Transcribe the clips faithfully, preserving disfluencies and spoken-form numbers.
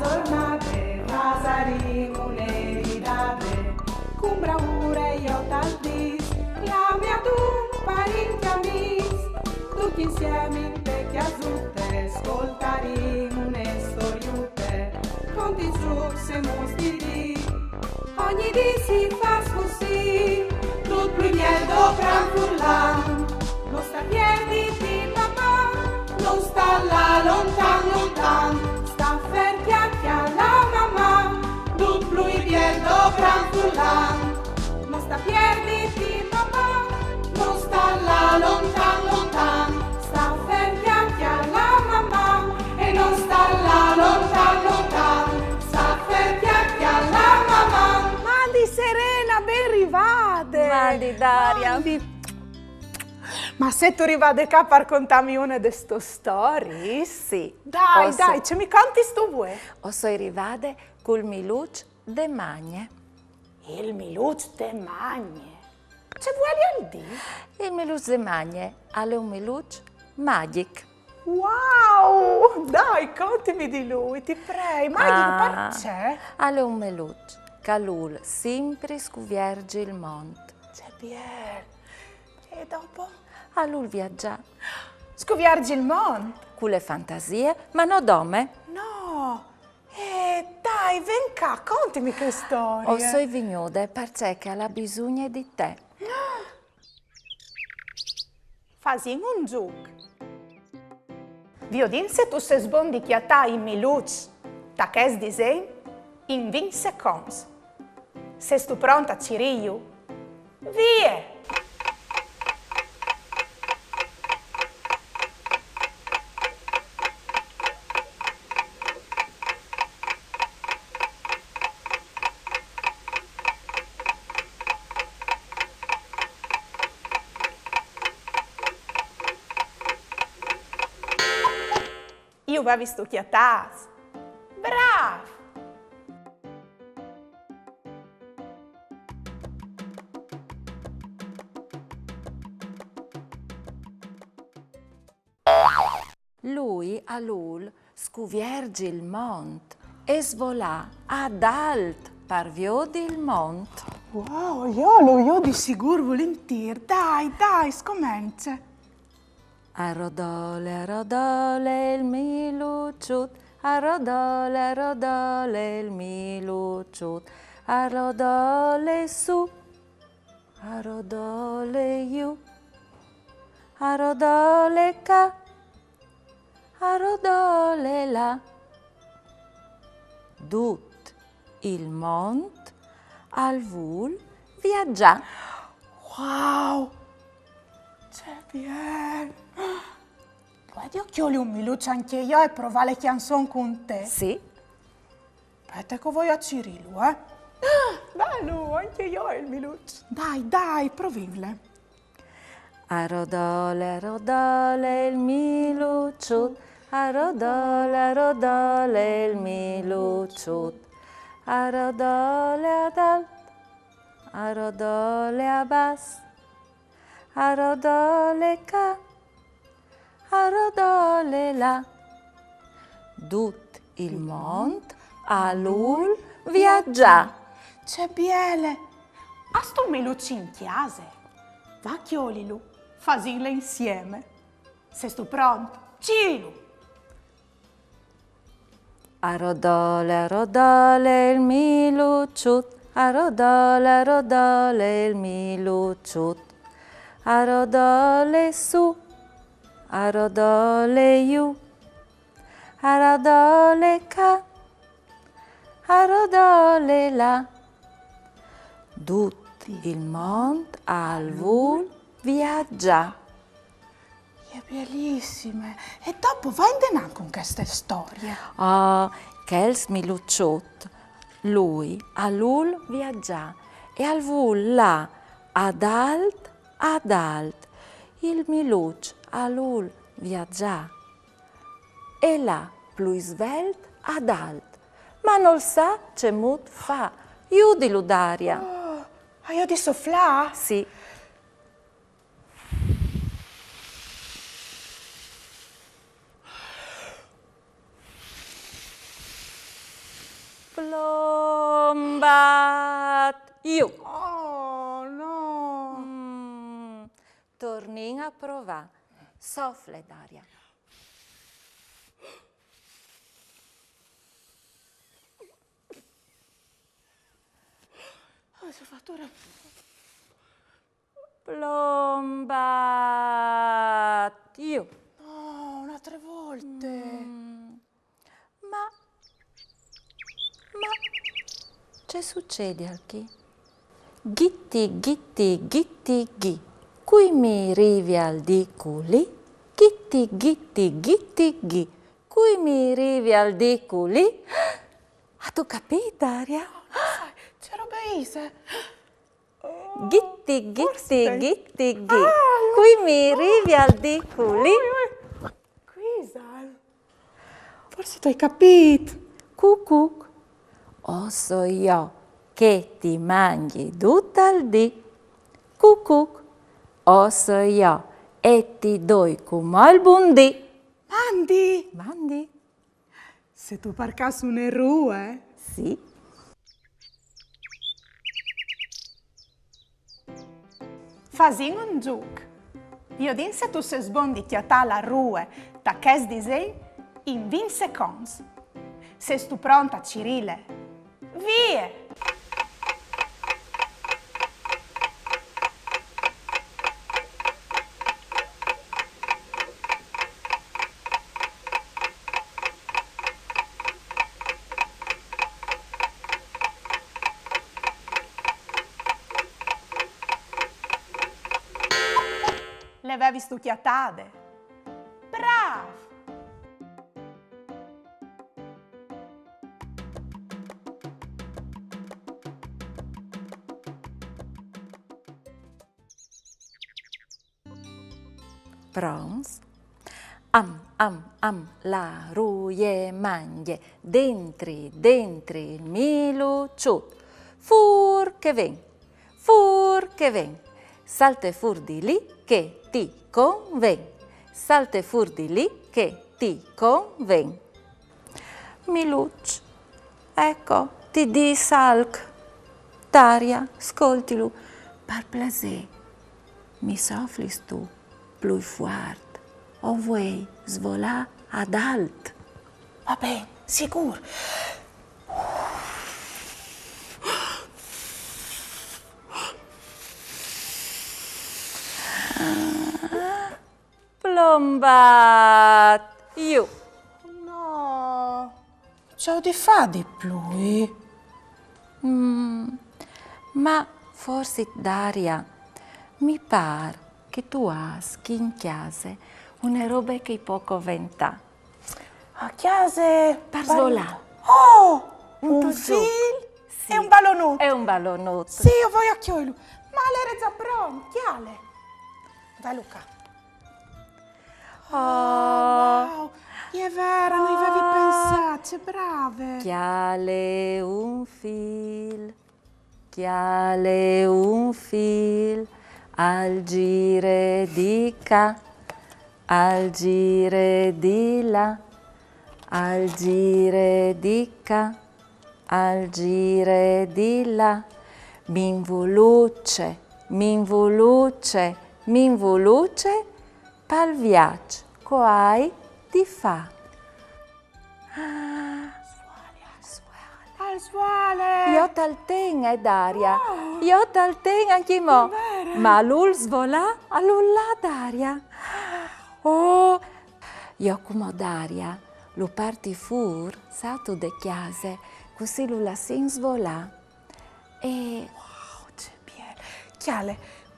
Tornade, fasarìn une ridade, cun braure jo tal dis, clame adun parint e amìs, ducj insiemi inte cjasute, scoltarìn une storiute, conti, zucs e mustiris. Ogni dì si fâs cussì, dut plui biel doprant furlan. No sta pierditi, Maman, no sta lâ lontan, lontan, sta fer cjale a Maman, dut plui biel doprant furlan. No sta pierditi, Maman, no sta lâ lontan, lontan, sta fer cjale a Maman, e no sta lâ lontan, lontan, sta fer cjale a Maman. Mandi Serena, ben rivade! Mandi Daria! Mandi. Ma sêstu rivade ca par contâmi une des tôs storiis? Sì. Dai, o so- dai, ce mi contistu vuê? O soi rivade cul miluç de Magne. Il miluç de Magne? Ce vuelial dî? Il miluç de Magne al è un miluç magjic. Wow! Dai, contimi di lui, ti prei. Magjic, ah, parcè? Al è un miluç che al vûl simpri scuvierzi il mont. Ce biel. E dopo? Al vûl viazâ. Scuvierzi il mont? Cu la fantasie, ma no dome. No. Eh, dai, ven ca, contimi chê storie. O soi vignude parcè che al à bisugne di te. Fasìn un zûc. Viodìn se tu sês bon di cjatâ i miluçs ta chest disen in vincj seconts. Sêstu pront a cirîju? Vie! Ju vevistu cjatâts? Brâf! Lui al vûl scuvierzi il mont e svolâ adalt par viodi il mont. Wow, jo lu jodi sigûr vulintîr. Dai, dai, scomence. A rodole, a rodole il miluçut, a rodole, a rodole il miluçut, a rodole sù, a rodole jù, a rodole ca, a rodole là. Dut il mont al vûl viazâ. Wow! Ce biel! Puedio cjoli un miluç ancje jo e provâ la cjançon cun te? Sì. Spiete che o voi a cirîlu, eh? Ah, belu, ancje jo il miluç. Dai, dai, provìnle. A rodole, a rodole il miluçut, a rodole, a rodole il miluçut, a rodole adalt, a rodole abàs, a rodole ca, a rodole là. Dut il mont al vûl viazâ. Ce biele! Âstu un miluç in cjase? Va cjolilu, fasìnle insiemi. Sêstu pront? Cirîlu! A rodole, a rodole il miluçut, a rodole, a rodole il miluçut, a rodole sù, a rodole jù, a rodole ca, a rodole là. Dut il mont al vûl viazâ. E je bielissime. E dopo va indenant cun cheste storie. Ah, chel miluçut, lui al vûl viazâ e al vûl lâ adalt, adalt. Il miluç al vûl viazâ e lâ plui svelt adalt, ma nol sa cemût fâ. Judilu, Daria. Oh, aio di soflâ? Sì. Plombat! Ju! Oh, no! Mm, tornìn a provà. Sofle, Daria. Oh, sono fatto ora. Plombat! Ju! No, un'altra volta. Mm. Ma, ma, ce sucedial chi? Ghitti, ghitti, ghitti, ghi. Cui mi rivial di culì? Ghitti, ghitti, ghitti, ghi. Cui mi rivial di culì? Âstu capît, Daria? Sai, ce robe ise? Ghitti, ghitti, Forse. Ghitti, ghi. Ah, Cui mi rivial di culì? Cui isal? Forse tu hai capito. Cucuc, o soi jo che ti mangji dut il dì. Cucuc, o soi jo e ti doi cumò il bundì. Mandi! Mandi. Sêstu par câs une rue? Sì. Fasìn un zûc. Viodìn se tu sês bon di cjatâ la rue ta chest disen in vincj seconts. Sêstu pronta a cirîle? Vie! Le vevistu cjatade? Brâf! Pronts? Am, am, am, la rue mangje, dentri, dentri il miluçut. Fûr che ven, fûr che ven, salte fûr di li che ti conven. Salte fûr di li che ti conven. Miluç, eco, ti dîs alc. Daria, scoltilu, par plasê, mi soflistu plui fuart, o vuei svolâ adalt. Va ben, sigûr. Plombat! Ju! No, ce aio di fâ di plui? Mm, ma forsit, Daria, mi pâr che tu âs chi in cjase une robe che i pò coventâ. A cjase? Par svolâ. Oh! Un Un tuçut. fîl Sì. E un balonut. E un balonut. Sì, o voi a cjollu. Ma al jere za pront, cjale. Velu ca. Oh. Wow, e je vere, no i vevi pensât, ce brave. Cjale un fîl, cjale un fîl, al zire di ca, al zire di là, al zire di ca, al zire di là. M'involuce, m'involuce, m'involuce, pal viaç che o ai di fâ. Ah, Al svole. Jo tal ten, eh, Daria. Oh. Jo tal ten ancjemò. Vere. Ma al vûl svolâ, al vûl lâ, Daria. Oh, jo cumò, Daria, lu puarti fûr, sâstu, de cjase, cussì lu lassìn svolâ. E Wow, ce biel. Cjale,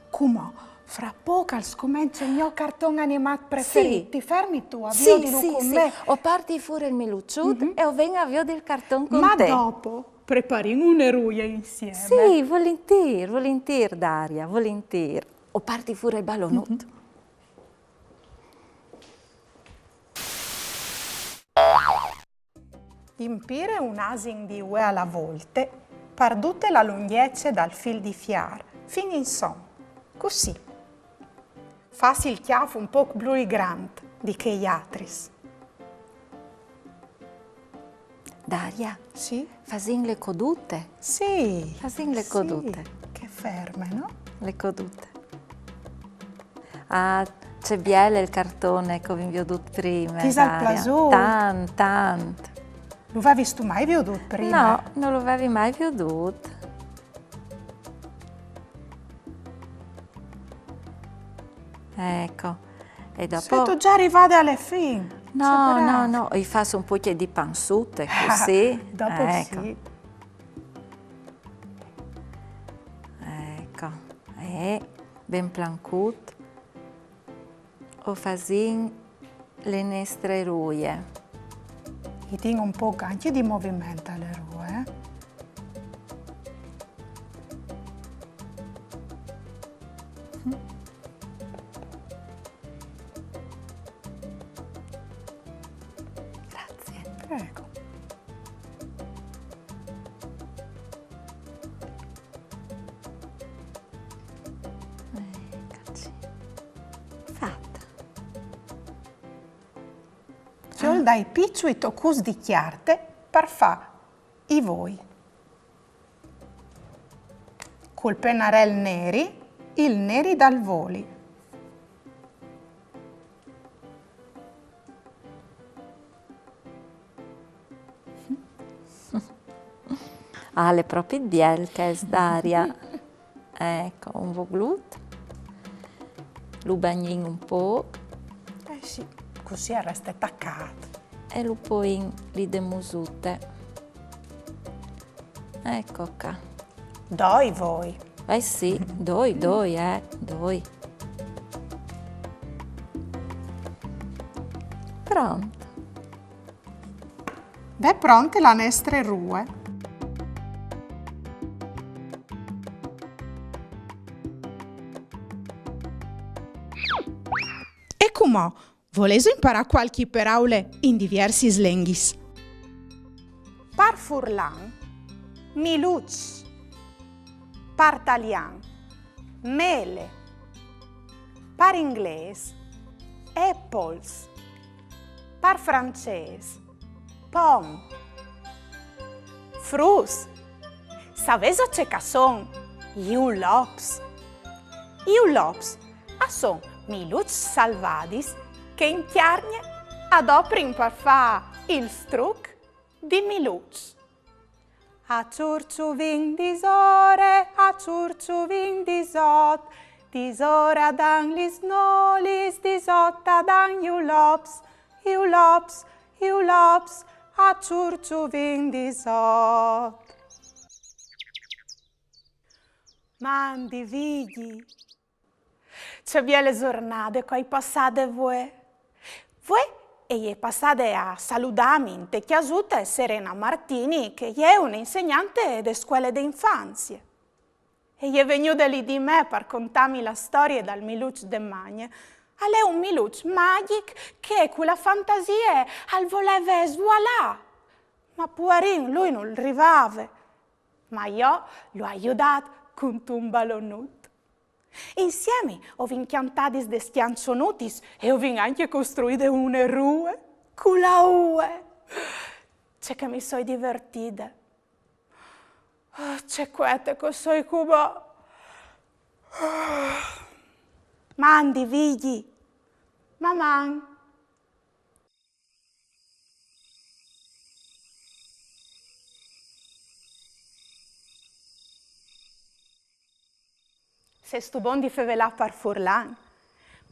cumò, fra pôc al scomence il gno carton animât preferît. Sì. Ti fermi tu a sì, viodilu sì, cun sì. me? O puarti fûr il miluçut e o ven a viodi il carton cun Ma te. Dopo preparìn une rue insiemi. Sì, volintîr, volintîr, Daria, volintîr. O puarti fûr il balonut. Impire un asin di ue a la volte, par dute la lungjece dal fîl di fiâr, fin in som. Cussì. Fâsi il cjâf un pôc plui grant di chei altris. Daria, Sì? Fasìn le codute. Sì. Fasìn le Sì. Codute. Che ferme, no? Le codute. Ah, ce biel il cartone che o vin viodût prime. Ti isal Daria. Plasût? Tant, tant. Lu vevistu mai viodût prime? No, no lu vevi mai viodût. Eco. E dopo... Sêstu za rivade ae fin. No, no, no, o i fâs un pochin di pansute, cussì. Dopo Eco. Sì. Eco. E ben plancut. O fasìn le nestre rue. I tien un pôc ancje di moviment ae rue, eh? Grazie. Prego. Ecoci. Fat. Cjol dai piçui tocuts di cjarte par fâ i voi. Cul penarel neri, il neri dal voli. Ah, al è propit biel chest, Daria. Eco, un voglut. Lu bagnìn un pôc. Eh sì, cussì al reste tacât. E lu poìn li de musute. Eco ca. Doi voi. Eh sì, doi, doi, eh, doi. Pront. Ve pronte la nestre rue. E cumò, volêso imparâ cualchi peraule in diviersis lenghis? Par furlan, miluçs. Par talian, mele. Par inglês, apples. Par francês, pomme. Fruts, savêso ce che a son i ulops? I ulops a son miluçs salvadis che in Cjargne a doprin par fâ il struc di miluçs. A çurçuvin disore, a çurçuvin disot, disore a dan lis nolis, disot a dan i ulops, i ulops, i ulops, a çurçuvin disot. Mandi, Vigji. Ce biele zornade che o ai passade vuê. Vuê e je passade a saludâmi inte cjasute Serena Martini, che e je une insegnante de scuele de infanzie. E je vegnude li di me par contâmi la storie dal miluç de Magne. Al è un miluç magjic che cu la fantasie al voleve svualâ. Ma puarin, lui nol rivave. Ma jo lu ai judât cuntun balonut. Insiemi o vin cjantadis des cjançonutis e o vin ancje costruide une rue cu la ue. Ce che mi soi divertide. Oh, ce cuete che o soi cumò. Mandi, Vigji. Maman. Sêstu bon di fevelâ par furlan?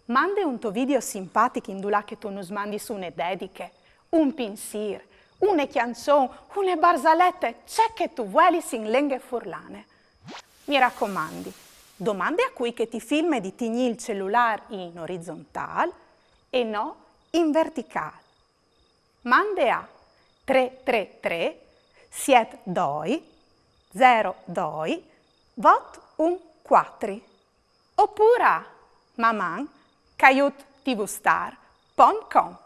Mande un to video simpatic indulà che tu nus mandis une dediche, un pinsîr, une cjançon, une barzalete, ce che tu vuelis in lenghe furlane. Mi racomandi, domande a cui che ti filme di tignî il celulâr in orizontâl e no in verticâl. Mande a trê trê trê siet doi zero doi vot un cuatri, opûr a maman caiut tvstar pont com.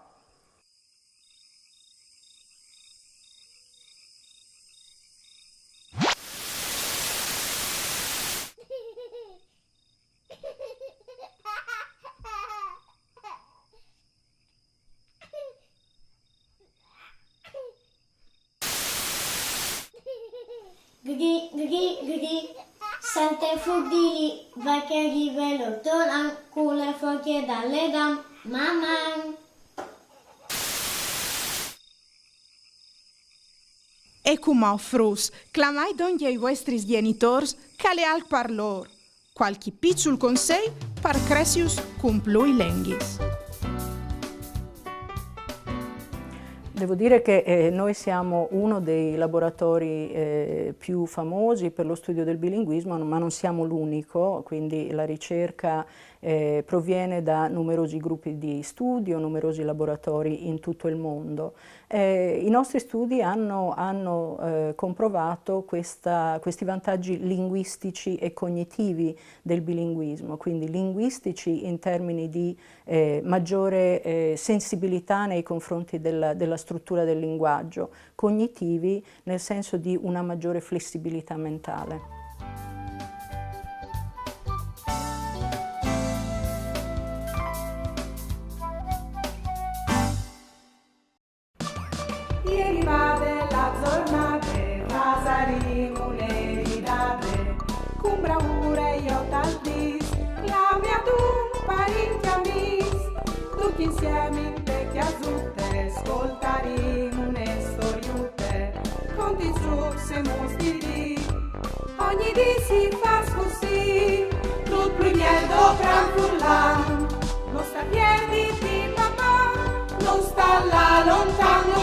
Gri, gri, gri, sente fudili, va che rive lo tolan, con le foglie dalle dam, maman. E cumò, fruts, clamai dongje i vuestris gjenitôrs, che al è alc par lôr. Cualchi piçul consei par cressius cun plui lenghis. Devo dire che eh, noi siamo uno dei laboratori eh, più famosi per lo studio del bilinguismo, ma non siamo l'unico, quindi la ricerca eh, proviene da numerosi gruppi di studio, numerosi laboratori in tutto il mondo. Eh, I nostri studi hanno, hanno eh, comprovato questa, questi vantaggi linguistici e cognitivi del bilinguismo, quindi linguistici in termini di eh, maggiore eh, sensibilità nei confronti della, della struttura del linguaggio, cognitivi nel senso di una maggiore flessibilità mentale. Ieri vade la zornade, fasarimo une ridade, cun braure jo tal dis, clame adun parinti amis, ducj insiemi inte cjasute, scoltarimo une storiute, conti su se mustiri. Ogni dì si fâs cussì, dut plui miel do cran furlan, no sta piedi di papà, no sta lâ lontan